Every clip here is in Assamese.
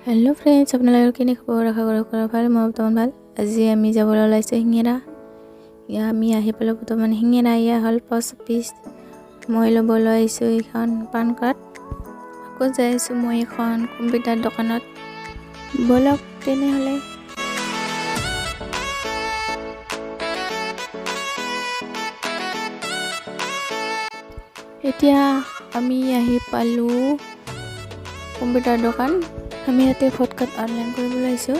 হেল্ল' ফ্ৰেণ্ডছ, আপোনালোকৰ কেনে খবৰ? আশা কৰোঁ সকলোৰে ভাল। মই বৰ্তমান ভাল। আজি আমি যাবলৈ ওলাইছোঁ শিঙেৰা। ইয়া আমি আহি পালোঁ বৰ্তমান শিঙেৰা। ইয়া হ'ল পোষ্ট অফিচ। মই ল'বলৈ আহিছোঁ এইখন পান কাৰ্ড। আকৌ যাই আছোঁ মই এখন কম্পিউটাৰ দোকানত। ব'লক তেনেহ'লে। এতিয়া আমি আহি পালোঁ কম্পিউটাৰ দোকান। আমি ইয়াতে ভোট কাৰ্ড অনলাইন কৰিবলৈ আহিছোঁ।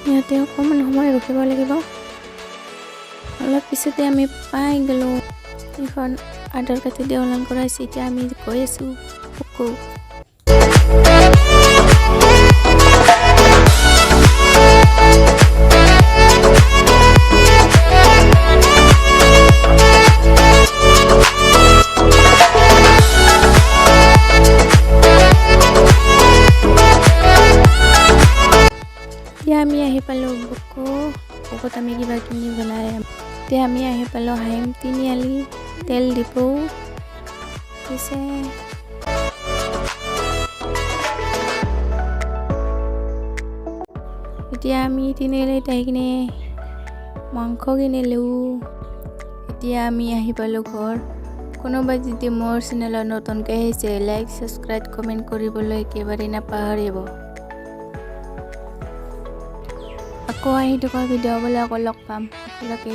ইয়াতে অকণমান সময় ৰখিব লাগিব। অলপ পিছতে আমি পাই গ'লোঁ। এইখন আধাৰ কাৰ্ডেদি অনলাইন কৰাইছোঁ। এতিয়া আমি গৈ আছোঁ বকো। এতিয়া আমি আহি পালোঁ বকো। বকোত আমি কিবা কিনি পেলাই এতিয়া আমি আহি পালোঁ হাইম তিনিআলি তেল ডিপু। পিছে এতিয়া আমি তিনিআলিত আহি কিনে মাংস কিনিলোঁ। এতিয়া আমি আহি পালোঁ ঘৰ। কোনোবাই যদি মোৰ চেনেলত নতুনকৈ আহিছে, লাইক, ছাবস্ক্ৰাইব, কমেণ্ট কৰিবলৈ একেবাৰে নাপাহৰিব। আকৌ আহি থকা ভিডিঅ' বোলে আকৌ লগ পাম। সকলোকে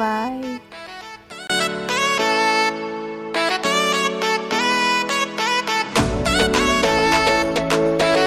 বাই।